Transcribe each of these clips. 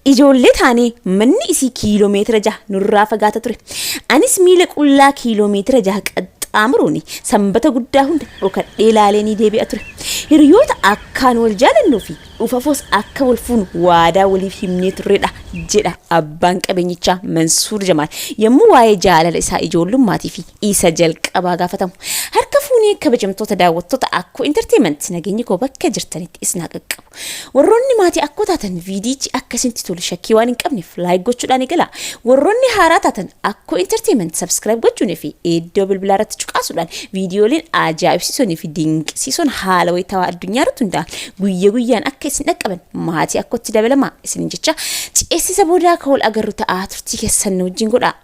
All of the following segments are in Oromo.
Ijoollee taanee manni isii kiiloomeetira 6 nurraa fagaata ture. Anis miila qullaa kiiloomeetira 6 qaxxaamuruun sanbata guddaa hunda dhokadhee laalee ni deebi'a ture. Hiriyoota akkaan wal jaalannuu fi dhufafoos akka wal fuunu waadaa waliif himnee turredha jedha abbaan qabeenyichaa Mansuur Jamaal yommuu waa'ee jaalala isaa ijoollummaatii fi isa jalqabaa gaafatamu. Harka fuunee kabajamtoota daawwattoota Akkoo Entertainment nageenyi koo bakka jirtanitti isin haa qaqqabu. Warroonni maatii akkoo taatan viidiyichi akka isinitti tolu shakkii waan hin qabneef like gochuudhaan eegalaa. Warroonni haaraa taatan Akkoo Entertainment subscribe gochuun fi iddoo bilbilaa irratti cuqaasuudhaan viidiyooleen ajaa'ibsiisoon fi dinqisiisoon haala wayitaawaa addunyaa irratti hundaa'an guyya guyyaan akka isin dhaqqaban maatii akkootti dabalamaa isinin jecha ceessisa boodaa ka wal agarru ta'aa turtii keessan nu wajjin godhaa.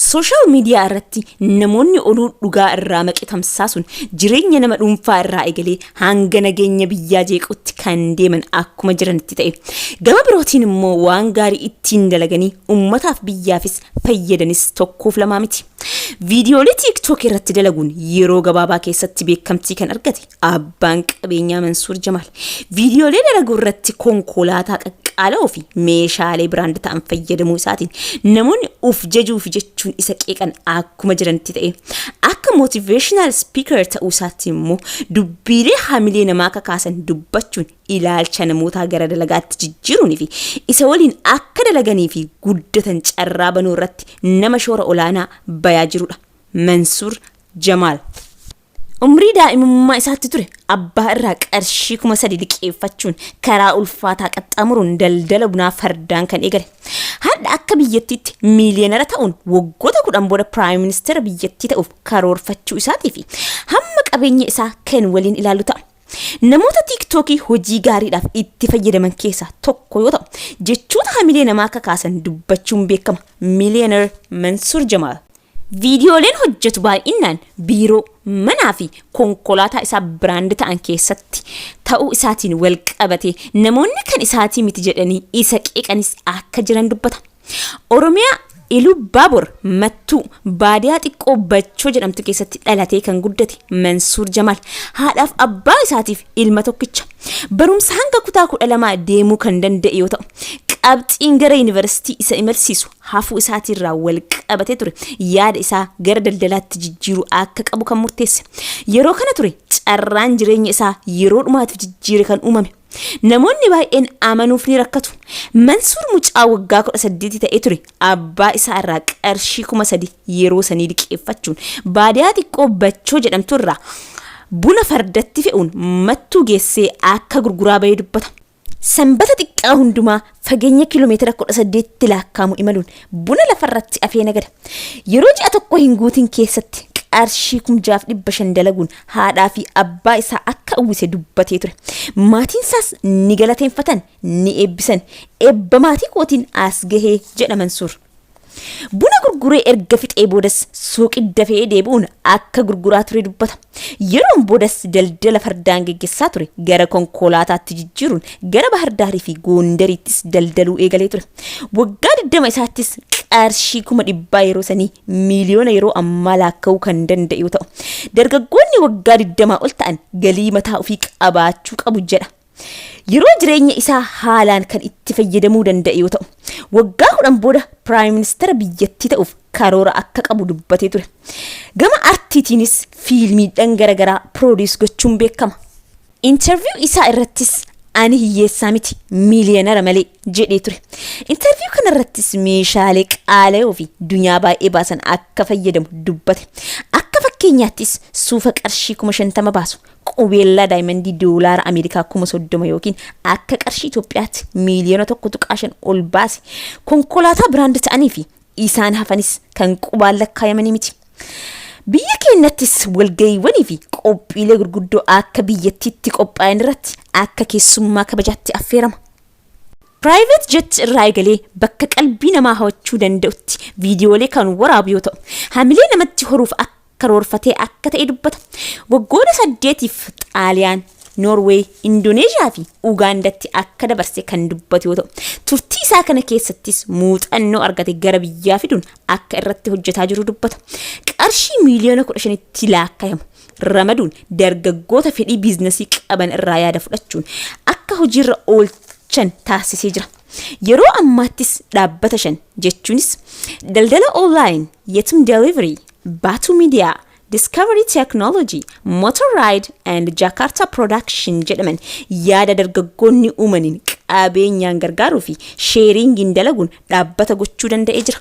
Sooshaal miidiyaa irratti namoonni oduu dhugaa irraa maqe tamsaasuun jireenya nama dhuunfaa irraa eegalee hanga nageenya biyyaa jeequutti kan deeman akkuma jiranitti ta'e. Gama birootiin immoo waan gaarii ittiin dalaganii ummataaf biyyaafis fayyadanis tokkoof lamaa miti. Viidiyoolee TikTok irratti dalaguun yeroo gabaabaa keessatti beekamtii kan argate Abbaan qabeenyaa Mansuur Jamaal viidiyoolee dalaguu irratti konkolaataa qaqqaala'oo fi meeshaalee biraand ta'an fayyadamuu isaatiin namoonni uf jajuufi jechuun isa qeeqan akkuma jiranitti ta'ee akka motivational speaker ta'uu isaatti immoo dubbiilee hamilee namaa kakaasan dubbachuun ilaalcha namootaa gara dalagaatti jijjiiruunii fi isa waliin akka dalaganii fi guddatan carraa banuu irratti nama shoora olaanaa bayaa jirudha. Mansuur Jamaal. Umrii daa'imummaa isaatti ture abbaa irraa qarshii 3000 liqeeffachuun karaa ulfaataa qaxxaamuruun daldala bunaa fardaan kan eegale. Har'a akka biyyattiitti miiliyoonara ta'uun waggoota 10 booda piraayim ministeera biyyattii ta'uuf karoorfachuu isaatii fi hamma qabeenya isaa kan waliin ilaallu ta'a. Namoota tiiktookii hojii gaariidhaaf itti fayyadaman keessaa tokko yoo ta'u, jechoota hamilee namaa kakaasan dubbachuun beekama. Millionaire Mansuur Jamaal. Viidiyooleen hojjetu baay'innaan biiroo, manaa fi konkolaataa isaa biraand ta'an keessatti ta'uu isaatiin wal qabatee namoonni kan isaatii miti jedhanii isa qeeqanis akka jiran dubbata. Oromiyaa Iluu Baabor Mattuu baadiyaa xiqqoo Bachoo jedhamtu keessatti dhalatee kan guddate Mansuur Jamaal haadhaaf abbaa isaatiif ilma tokkicha. Barumsa hanga kutaa 12 deemuu kan danda'e yoo ta'u, qabxiin gara yuunivarsiitii isa imalsiisu hafuu isaatiirraa wal qabatee ture yaada isaa gara daldalaatti jijjiiruu akka qabu kan murteesse. Yeroo kana ture carraan jireenya isaa yeroo dhumaatiif jijjiire kan uumame. Namoonni baay'een amanuuf ni rakkatu. Mansuur mucaa waggaa 18 ta'ee ture abbaa isaa irraa qarshii 3000 yeroo sanii liqeeffachuun baadiyaa xiqqoo Bachoo jedhamtu irraa buna fardatti fe'uun Mattuu geessee akka gurguraa bahee dubbata. Sanbata xiqqaa hundumaa fageenya kiiloomeetira 18tti laakkaa'amu imaluun buna lafarratti afee nagada. Yeroo ji'a tokko hin guutin keessatti qarshii 6,500 dalaguun haadhaa fi abbaa isaa akka uwwise dubbatee ture. Maatiin isaas ni galateeffatan, ni eebbisan. Eebba maatii kootiin as gahee jedha Mansuur. Buna gurguree erga fixee boodas suuqii dafee deebi'uun akka gurguraa ture dubbata. Yeroon boodas daldala fardaan geggessaa ture gara konkolaataatti jijjiiruun gara Bahar Daarii fi Goondariittis daldaluu eegalee ture. Waggaa 20 isaattis qarshii 100,000 yeroo sanii miiliyoona yeroo ammaa laakka'uu kan danda'e yoo ta'u, dargaggoonni waggaa 20 ol ta'an galii mataa ofii qabaachuu qabu jedha. Yeroo jireenya isaa haalaan kan itti fayyadamuu danda'e yoo ta'u, waggaa 10 booda Piraayim Ministeera biyyattii ta'uuf karoora akka qabu dubbatee ture. Gama artiitiinis fiilmiidhan gara garaa piroodiis gochuun beekama. Interview isaa irrattis ani hiyyeessaa miti miiliyoonara malee jedhee ture. Interview kana irrattis meeshaalee qaala'oo fi dunyaa baay'ee baasan akka fayyadamu dubbate. Akka fakkeenyaattis suufa qarshii 50,000 baasu Qubeellaa daayimandii doolaara Ameerikaa 30,000 yookiin akka qarshii Itoophiyaatti miiliyoona 1.5 ol baase konkolaataa biraand ta'anii fi isaan hafanis kan qubaan lakkaayamanii miti. Biyya keenyattis walga'iiwwanii fi qophiilee gurguddoo akka biyyattiitti qophaa'an irratti akka keessummaa kabajaatti affeerama. Private jet irraa eegalee bakka qalbii namaa hawachuu danda'utti viidiyoolee kan waraabu yoo ta'u, hamilee namatti horuuf akka karoorfatee akka ta'e dubbata. Waggoota saddeetiif Xaaliyaan, Noorweey, Indooneezhiyaa fi Ugaandatti akka dabarse kan dubbatu yoo ta'u, turtii isaa kana keessattis muuxannoo argate gara biyyaa fiduun akka irratti hojjetaa jiru dubbata. Qarshii miiliyoona 15tti laakkayamu. ramaduun dargaggoota fedhii biiznasii qaban irraa yaada fudhachuun akka hojiirra oolchan taasisee jira. Yeroo ammaattis dhaabbata 5 jechuunis Daldala Online, Yetum Delivery, Baatuu Media, Discovery Technology, Motor Ride and Jakarta Production jedhaman yaada dargaggoonni uumaniin qabeenyaan gargaaruu fi sheeriingiin dalaguun dhaabbata gochuu danda'ee jira.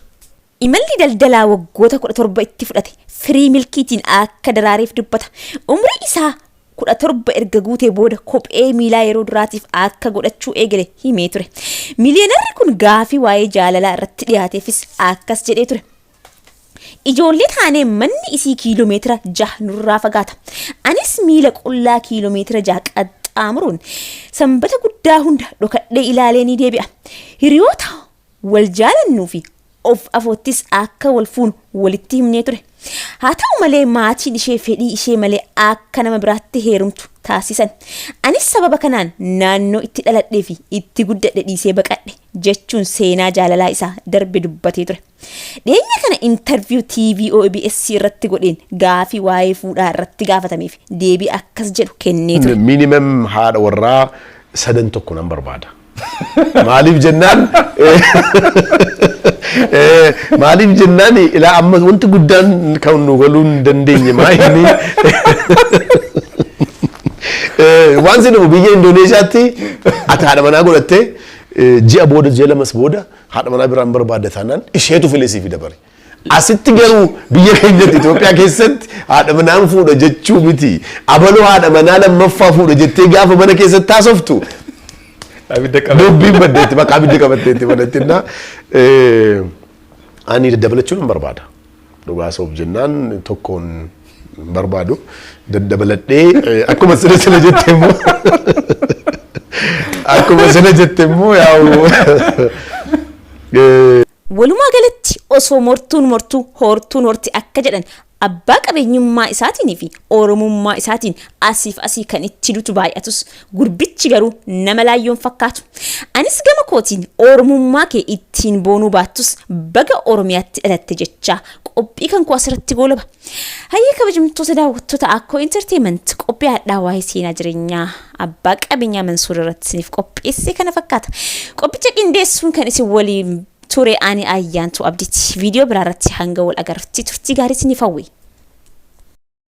Imalli daldalaa waggoota 17 itti fudhate firii milkiitiin akka daraareef dubbata. Umrii isaa 17 erga guutee booda kophee miilaa yeroo duraatiif akka godhachuu eegale himee ture. Miliyeenarri kun gaafii waa'ee jaalalaa irratti dhiyaateefis akkas jedhee ture. Ijoollee taanee manni isii kiiloomeetira 6 nurraa fagaata. Anis miila qullaa kiiloomeetira 6 qaxxaamuruun sanbata guddaa hunda dhokadhee ilaalee ni deebi'a. Hiriyoota wal jaalannuu fi of afoottis akka wal fuunu walitti himnee ture. Haa ta'u malee maatiin ishee fedhii ishee malee akka nama biraatti heerumtu taasisan. Anis sababa kanaan naannoo itti dhaladhee fi itti guddadhe dhiisee baqadhe jechuun seenaa jaalalaa isaa darbe dubbatee ture. Dhiyeenya kana interview TV OBS irratti godheen gaafii waa'ee fuudhaa irratti gaafatameef deebii akkas jedhu kennee ture. Minimum haadha warraa sadan tokko nan barbaada. Maaliif jennaan maaliif jennaan ilaa amma wanti guddaan kan nu galuu hin dandeenye maa inni waan si dhufu biyya Indooneeshiyaatti ati haadha manaa godhattee ji'a booda ji'a lamas booda haadha manaa biraan barbaadda taanaan isheetu filee siif dabare. Asitti garuu biyya keenyatti Itoophiyaa keessatti haadha manaan fuudha jechuu miti. Abaloo haadha manaa lammaffaa fuudha jettee gaafa mana keessatti haasoftu Abidda qabate. Dubbiin baddeetti bakka abidda qabatteetti manatti innaa ani daddabalachuun hin barbaada. Dhugaa soof jennaan tokkoon hin barbaadu. Daddabaladhee akkuma sila sila jette immoo akkuma sila jette immoo yaa'u Walumaa galatti osoo mortuun mortuu hortuun horti akka jedhan abbaa qabeenyummaa isaatiin fi Oromummaa isaatiin asiif asii kan itti dutu baay'atus gurbichi garuu nama laayyoon fakkaatu. Anis gama kootiin Oromummaa kee ittiin boonuu baattus baga Oromiyaatti dhalatte jechaa qophii kan koo asirratti goolaba. Hayyee kabajamtoota daawwattoota Akkoo Entertainment qophii hadhaa waa'ee seenaa jireenyaa abbaa qabeenyaa Mansuur irratti isiniif qopheesse kana fakkaata. Qophicha qindeessuun kan isin waliin ture ani Ayyaantuu Abdiiti. Viidiyoo biraa irratti hanga wal agarrutti turtii gaarii isiniif hawwi.